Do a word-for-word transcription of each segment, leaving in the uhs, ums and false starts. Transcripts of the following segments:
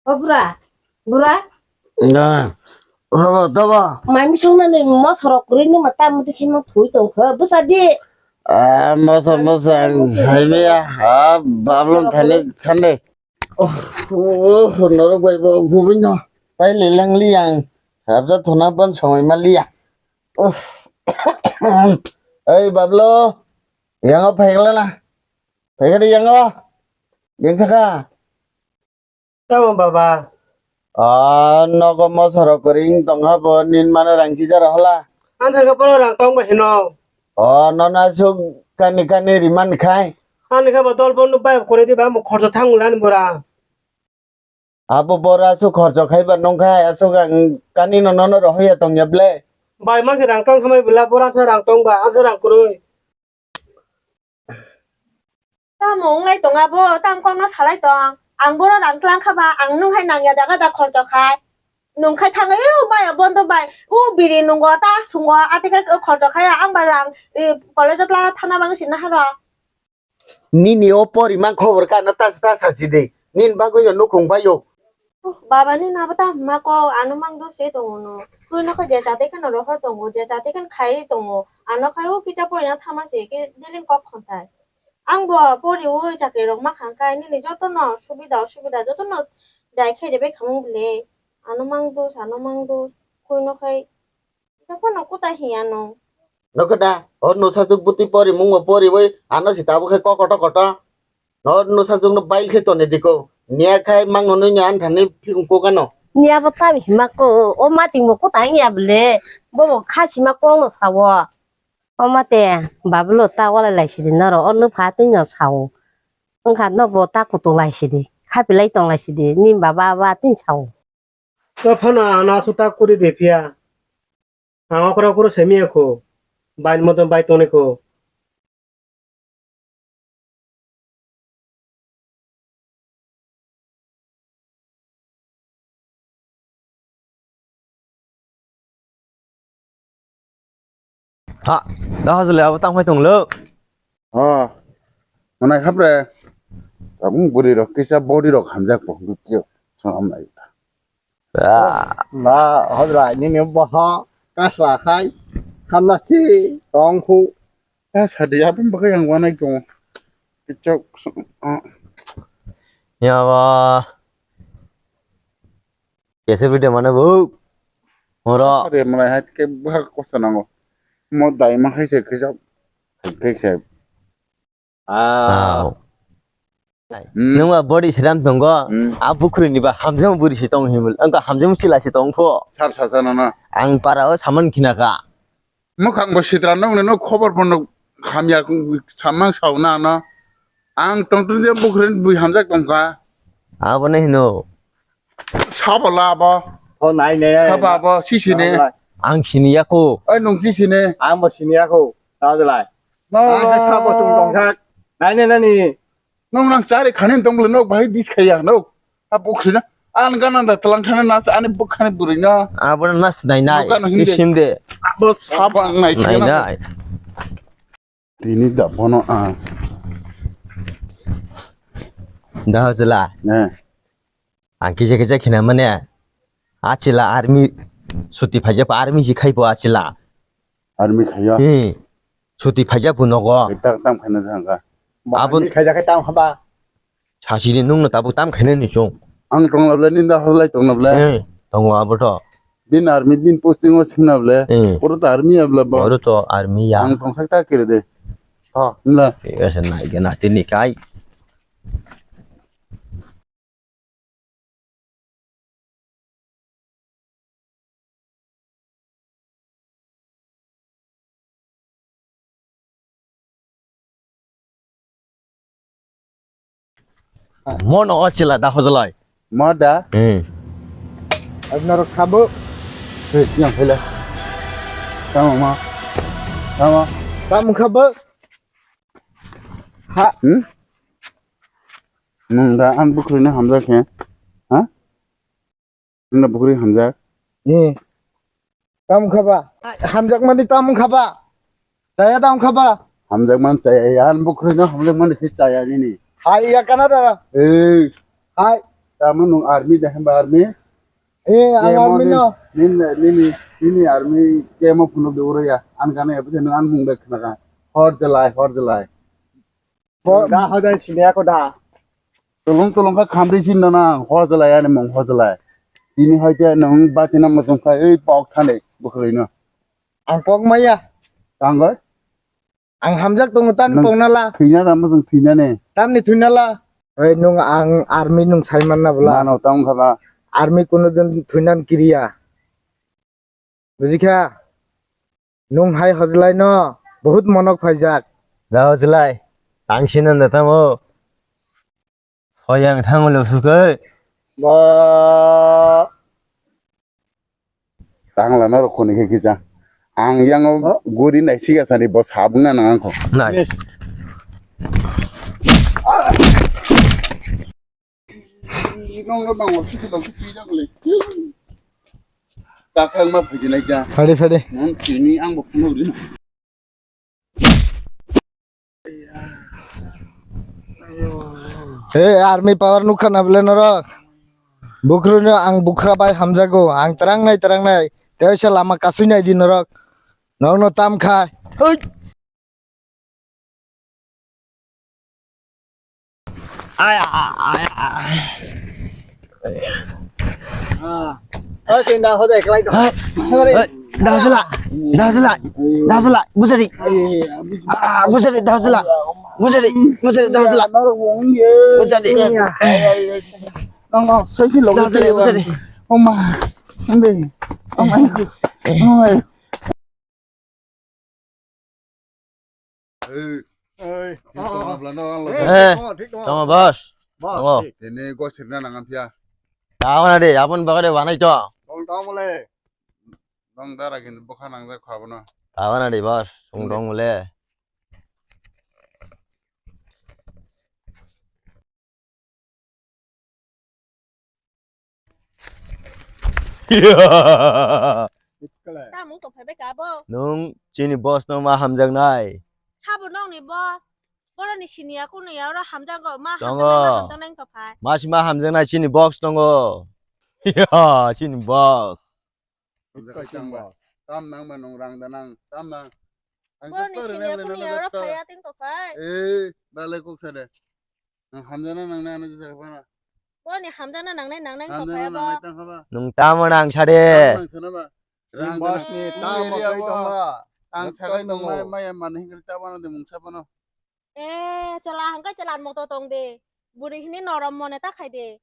O bura, bura. Na. Habo, tabo. Mai misong na ni mosoro kuri ni mata muti khima thui tong kho. Busa di. Ah, mosa, mosa, ang saimaya. Ah, bablon thani sande. Oh, oh, norok bai bo gubui no. Pai le lang liang. Sabja thona ban songoi ma liya. Oh. Ei, bablo. Yango phaigla na. Phaigadi yango. Bengthaka. Tamo baba. Ah, nogo mosoro kori wng tongha bo nin mano rang sijara hola. Ang thangka bono rang tong ba hino. Oh, nona suk kani kani riman khai. Ani kha ba dol bono bai kore di ba mo khorjo thang ulan bora. Abo bora suk khorjo khai ba nong khai asuk ang kani no nono rohoya tong ya ble. Bai mang se rang tong khamai bela bora kha rang tong ba ang rang kuroi. Tamo wnglai tong abo, tamo kokno salai tong. Ang bono rang tlang kha ba, ang nwng hai nangya jaga da khorcho khai. Nwng khai thangwi, o bai, o bondo bai, o biri nungo, ta sungo, ate khe khorcho khai, ang ba rang, eh, college o tla thana bang sinna haro. Nini o pori mang khobor ka na ta, ta sa si de. Nin bagwi no nukhung bai o. Baba ni nabo ta hwnma kok, ano mang do se tongo no. Twi no khe je chate kheno rohor tongo, je chate kheno khai tongo. Ano khai o kisa porina thama se khe daily kok khonthai. Ang bo poriwi chakri rok ma khang khai nini joto no subida osubida joto no dai khai ribai khamung bile. Ano mang do, ano mang do, khui no khai. Joto no kutai hiya no. Nokho da, o nusa juk buti pori mung bo poriwi ano si tabuk khai kok koto koto. No, no sajwk no bail khe toni diko. Niya khai mang no nini an thani phikung kok ano. Niya bo tam hima ko, o mati mo ko tang ya bole. Bo bo kha sima kong no sawo. O mate, bablo ta wala lai sidi noro, o no pha twi no sawo. Wngkha no bo ta kutung lai sidi. Kha pilai tong lai sidi. Ni baba ba tin sawo. To phano ano aswk ta kuri de phiya. Ang okra okra semi ekho. Bain motom bai toni kho. Ha, da hajle abo tang phai tong lo. Oh, manai khapre. Tabung buri rok kisa body rok hamjak po. Sonam nai. Ah. Ma, hojra, nini boha, kasla khai, hamna si, tong khu. Ah, sadi, abang bagai yang wanai dong. Kecok, ah. Ya, wah. Kese bide mana, Bu? Moro. Sadi, mana hai ke bahak kosa nango. Mo dai ma khai se kecok. Khai se. Ah. Wow. Hmm. Nwng ba body seram tongo, hmm, a bukhri ni ba hamjam buri si tong himul, ang ka hamjam sila si tong pho. Sab sa sa no no. Ang para o saman khina ka. Mukhang bo sitra nwng no khobor bo no hamya samang sao na no. Ang tong tong je bukhri ni bui hamjak tong ka. Abo ne hino. Sabo la abo. Tho nai nai nai. Sabo abo, si si ne. Ang sini ya ko. Oi, nung si si ne. Ang bo sini ya ko. Tao de lai. No, ang no. Khe sabo tung tong sak. Nai nai nani. Nung nang chari khani tong bole nok bahai dis khaya nok. A bukhri na. Ang gana da tlang khana na ani bukhani buri na. Abo na nas nai nai. Nok gana hindi. Isim de. Abo sabo ang nai khana. Nai nai. Tini da bono ang. Da hojla. Ne. Ang kisa kisa khina mane. Achila army suti phaijak army si khaibo achila. Army khaiya. Hmm. Suti phaijak bu nogo. Tam tam khaina jangka. Abun army khaijak tam haba. Sasini nungno tabuk tam khainani chwng. Ang tongna bwle, ninda hwlai tongna bwle. Eh, tongo abo to. Bin army, bin posting o singna bwle. Eh. Oro to army ya bwle bo. Oro to army ya. Ang tongsak ta kiri de. Ha. Nla. Ese nai gana tini kai. Mono o chila da hojlai. Mo da? Hmm. Abna ro khabo. Hey, yang phela. Tamo ma. Tamo. Tamo khabo. Ha. Hmm? Nung da ang bukhri na hamjak khe. Ha? Nung da bukhri hamjak. Eh. Tamo khaba. Hamjak mani tamo khaba. Chaya tamo khaba. Hamjak man chaya. Ang bukhri na hamjak mani khe chaya nini. Hai ya kana da. Eh. Hai. Tamo nwng army de hwnba army? Eh, ang Kemo army ni, no. Nini, nini, nini army kemo phunuk de uro ya. Ang gana ya, nwng ang mung de khna ka. Hor de lai, hor de lai. Bo-, da hajai sini ako da. Tulung tulung kha khamdi sin dona, hor de lai ani mung hor de lai. Tini hoite nwng bachina muchung kha, ei pok thane, bukhwlwi no. Ang pok maya. Tangoi? Ang hamjak tongo, tamni pokna la. Thwina tamo chwng thwina ne. Tamni thwina la. Oi, nwng ang army nwng sai manna bwla. Mano tamo kha ba. Army kuno din thwina kiriya. Bujikha? Nwng hai hojlai no, bahut monok phaijak. Da hojlai, tang sina da tamo. Soyang thang lo sukai. Ba. Tang lana rok khoni khe kisa. Ang yang o guri nai siga sani bo sabung na nang kho. Nai. Nong no bang o sisi bang sisi jak le. Ta khang ma phaji nai ja. Phadi, phadi. Nang tini ang bo phunuk ri. He, army power nukha na bole norok? Bukhru no ang bukhra bai hamjago, ang terang nai, terang nai. Tei se lama kasui nai di norok. Norok no tam khai. Hoi. Ai, ai, ai, ai. Ah. Oi, tinda hojai kelai to. Hai. Hai. Dahosla, dahosla, dahosla, busari. Ah, busari, dahosla. Busari, busari, dahosla. Busari. Nong, nong, soisi logo dahosla, busari. Oma. Ande. Oma. Oma. Ei. Ei. Thik tong, oh, abla no, ang lo. Eh, thik tong, thik tong. Tamo, boss. Boss, tamo. Thik. Ini gua sirna nangan pia. Tamo na de, abon bagade wanai to. Tong tamo le. Tong dara gini bokha nang jak khabo no. Tamo na de, boss. Sung tong le. Tamung tong phai bai ka bo? Nwng chini boss no ma hamjaknai. Sabo nokni boss? Boroni siniya kunuya oro hamjakgo, ma tongo. Hamjaknai, ma hamjaknai wng tong phai. Masi ma hamjaknai chini boss tongo. Chini boss. Tam nang ma nong rang da nang, tam nang. Ang boroni siniya kunuya oro phai ya ting tong phai. Eh, balai kok sa de. Ang hamjana nangnai ano jesa khapana. Boroni hamjana nangnai nangnai tong phai abo. Hamjana nangnai tang khaba. Nwng tamo nang sade. Tamo nang sana ba. Rang boss ni tamo kai tong ba. Ang sagai tong mai mai mani hingri tabano de mungsa bano. Eh, chwla hangkai chwla moto tong de. Buri hini norom mone ta khai de.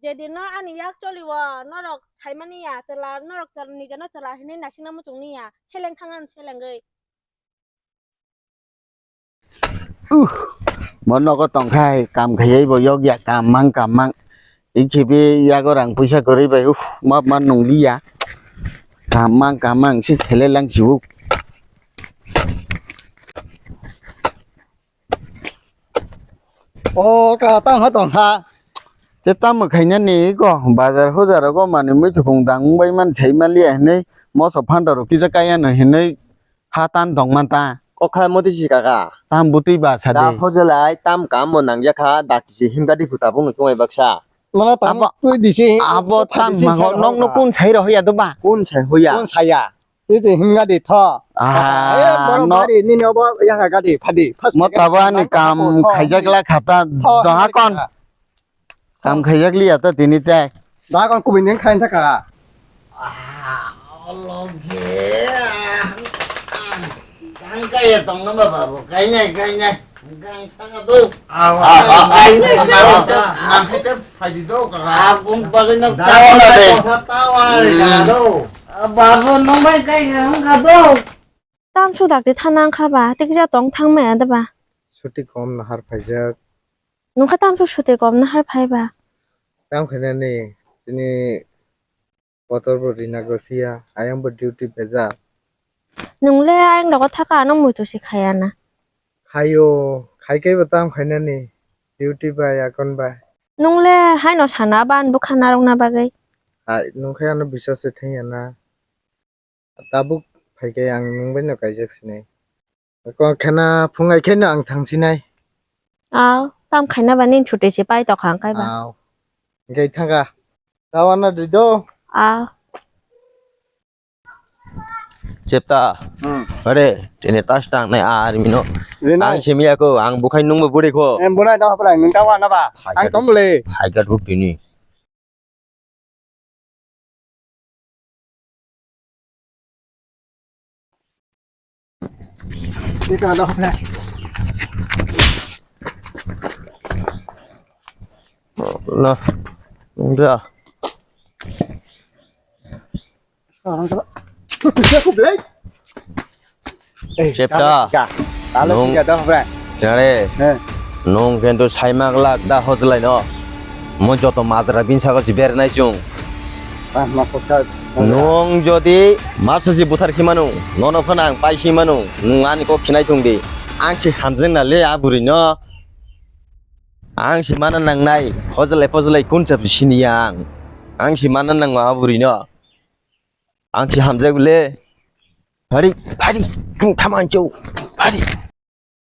Jedino ani yak choliwo norok saimani ya, chwla norok chwla nijeno chwla hinwi naisingna muchungni ya, seleng thangan selengwi. Uh, mo nogo tongkhai kam khaiwi bo yokya kam mang kam mang. Ikhibi yago rang puisa kwrwi bai, uh, ma ma nungliya. Kam mang kam mang si sele lang siu. O ka tang ha tong ha. Te tamo khaina ni ko bazar hujar go mani mui thupung dang bai man sai maliya hinui moso phanda rok kisa kaya no hinui ha tan tong man ta. Kokha moti si kaka. Tam butui ba sa de. Da hojelai tam kam mo nang jakha da kisi himgadi phuta bung tungai baksa. Mana tam abo, tui disi. Abo tam mango nok no kun sai ro ya do ba. Kun sai hoya. Kun saya. Tei se himgadi tho. Ah, eh, borok no. Gari nini obo yang gadi phadi. First mo tabo ani kam khaijak la khata doha kon. Kam khaijak liya to tini te. Doha kon kubui ning khain thaka. Ah, ologhe. Kang kaya tong nama babu. Kainai, kainai. Gang saka do. Awa. Awa, awa. Ai, ne, ne. Nang kete phaidi do, kaka. Abung bagwi no. Dawa na de. Kosa tawa, hmm. Kaka do. Babu, nung bai kai kha do. Tam su dak de thana ang kha ba, tikja tong thang maya da ba. Suti kom nahar phaijak. Nung kha tam su suti kom nahar phai ba. Tam khainani, tini Kotor bo rina gosiya, ayang bo duty bejak. Nung le ayang dogo thaka ano muitu si khaya na. Khayo, khai khe bo tam khainani, duty bai, akon bai. Nung le haino sana ban bwkha narwkna bagwi. Hai, nung khe ano biswas se thangya na. Tabuk phai khe ang nung bai no kaijak sinai. Ko khena phungai khe no ang thang sinai. Aw, tam khaina ba nini chuti se pai tokha ang kai ba. Aw. Hingke thangka. Tawana di do. Ah. Chepta. Hmm. Are, tini tas tang nai ar mino. Rinai. Ang simi ako, ang bukhai nungbo buri ko. Em bunai da hapra, nung tawana ba. Hai Ang ka. Tong le. Hai ka thuk tini. Ito, ano, pre? Na, udah. Orang tua. Aku, Blake. Eh, Chepta. Talo sika. Talo Nung- sika, dah, bre. Nare. Eh. Nung kento saimak lak da hojlai no. Mo joto majra bin sago si bernai chung. Ah, ma kota. Nung jodi masa si buthar khimanu, nono phana ang pai simanu, nung ani kok khinai thung di. Ang si hamjeng na le a buri no. Ang si mana nang nai, hojlai pojlai kun chap sini yang. Ang si mana nang a buri no. Ang si hamjak le. Hari, hari, kung thamang chau. Hari.